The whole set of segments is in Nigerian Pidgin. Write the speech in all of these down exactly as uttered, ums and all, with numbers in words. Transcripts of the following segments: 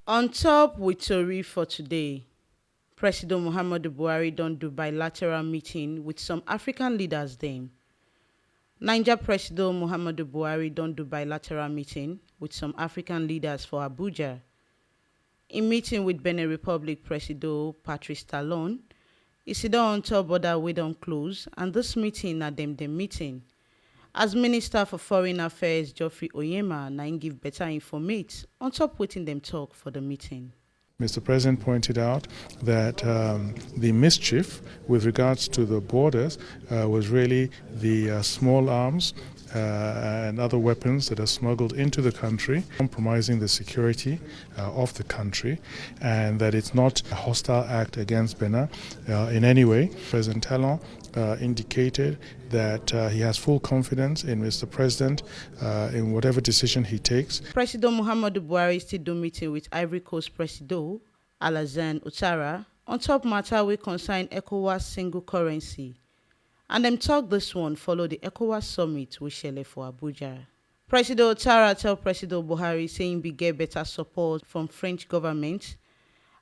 On top with tori for today, President Muhammadu Buhari don do bilateral meeting with some African leaders dem. Niger President Muhammadu Buhari don do bilateral meeting with some African leaders for Abuja. In meeting with Benin Republic Presido Patrice Talon, he sit down on top border wey don close, and this meeting na dem dem meeting. As Minister for Foreign Affairs Geoffrey Oyema na im give better informate on top wetin dem talk for the meeting. Mister President pointed out that um, the mischief with regards to the borders uh, was really the uh, small arms uh, and other weapons that are smuggled into the country, compromising the security uh, of the country, and that it's not a hostile act against Benin uh, in any way. President Talon uh, indicated that uh, he has full confidence in Mister President uh, in whatever decision he takes. President Muhammadu Buhari still do meeting with Ivory Coast Presido Alassane Ouattara on top matter wey concern ECOWAS single currency, and dem talk this one follow the ECOWAS summit wey shele for Abuja. President Ouattara tell President Buhari say im bin get better support from French government,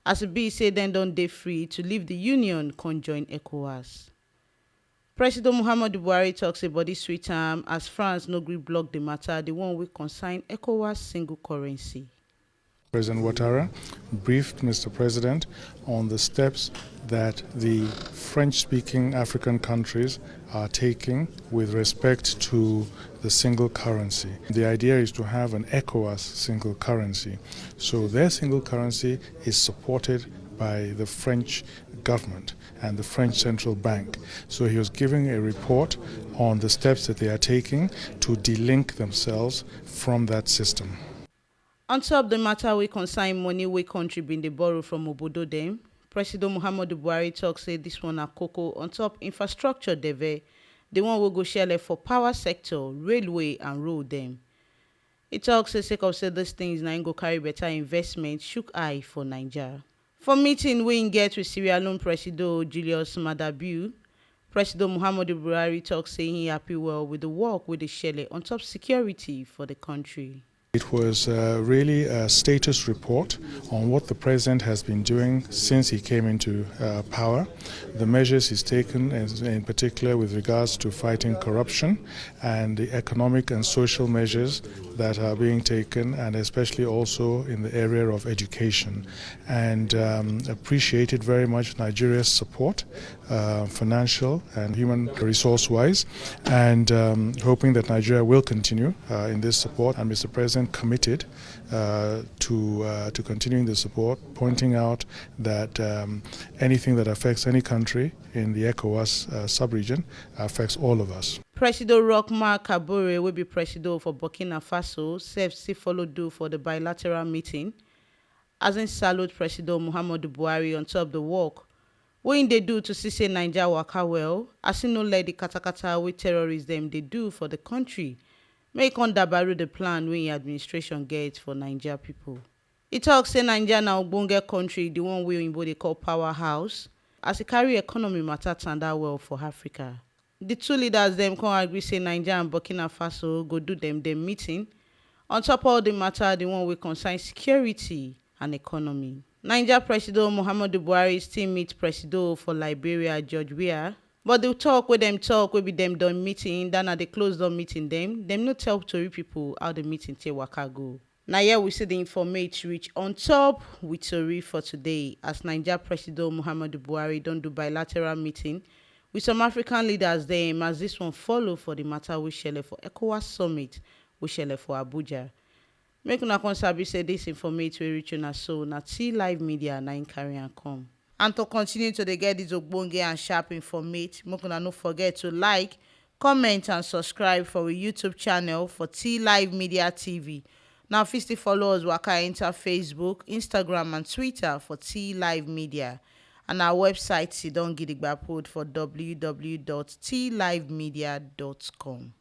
as e be say dem don dey free to leave the union come join ECOWAS. President Muhammadu Buhari talk say body sweet am as France no gree block the matter, the one wey concern ECOWAS single currency. President Ouattara briefed Mister President on the steps that the French-speaking African countries are taking with respect to the single currency. The idea is to have an ECOWAS single currency. So their single currency is supported by the French government and the French Central Bank. So he was giving a report on the steps that they are taking to delink themselves from that system. On top the matter wey concern money wey country bin dey borrow from obodo dem, President Muhammadu Buhari talk say this one na koko on top infrastructure deve, the one wey go shele for power sector, railway and road dem. He talk say sake of say these things na im go carry better investment shook eye for Naija. For meeting wey im get with Sierra Leone Presido Julius Maada Bio, President Muhammadu Buhari talk say he happy well with the work wey dey shele on top security for the country. It was uh, really a status report on what the president has been doing since he came into uh, power, the measures he's taken, in, in particular with regards to fighting corruption and the economic and social measures that are being taken, and especially also in the area of education. And um, appreciated very much Nigeria's support, uh, financial and human resource wise, and um, hoping that Nigeria will continue uh, in this support. And Mister President committed uh, to uh, to continuing the support, pointing out that um, anything that affects any country in the ECOWAS uh, sub-region affects all of us. Presido Roch Marc Kabore, wey be Presido for Burkina Faso, sef still follow do for the bilateral meeting, as im salute Presido Muhammadu Buhari on top the work wey im dey do to see say Naija waka well, as im no let the katakata wey terrorists dem dey do for the country make e come dabaru the plan wey im administration get for Naija people. He talk say Naija na ogbonge country, the one wey oyinbo dey call powerhouse, as e carry economy matter tanda well for Africa. The two leaders dem come agree say Naija and Burkina Faso go do dem dem meeting on top all the matter, the one wey concern security and economy. Naija Presido Muhammadu Buhari still meet Presido for Liberia, George Weah, but the talk wey dem talk wey be dem don meeting, that na the closed door meeting dem, dem no tell tori people how the meeting take waka go. Na here we see the informate reach on top with tori for today, as Naija Presido Muhammadu Buhari don do bilateral meeting with some African leaders dem, as this one follow for the matter wey shele for ECOWAS summit wey shele for Abuja. Make una come sabi say this informate wey reach una so na T Live Media na im carry am come. And to continue to dey get this ogbonge and sharp informate, make una no forget to like, comment and subscribe for we YouTube channel for T Live Media T V. Now fit still follow us waka enter Facebook, Instagram and Twitter for T Live Media. And our website sidon gidigba put for w w w dot t live media dot com.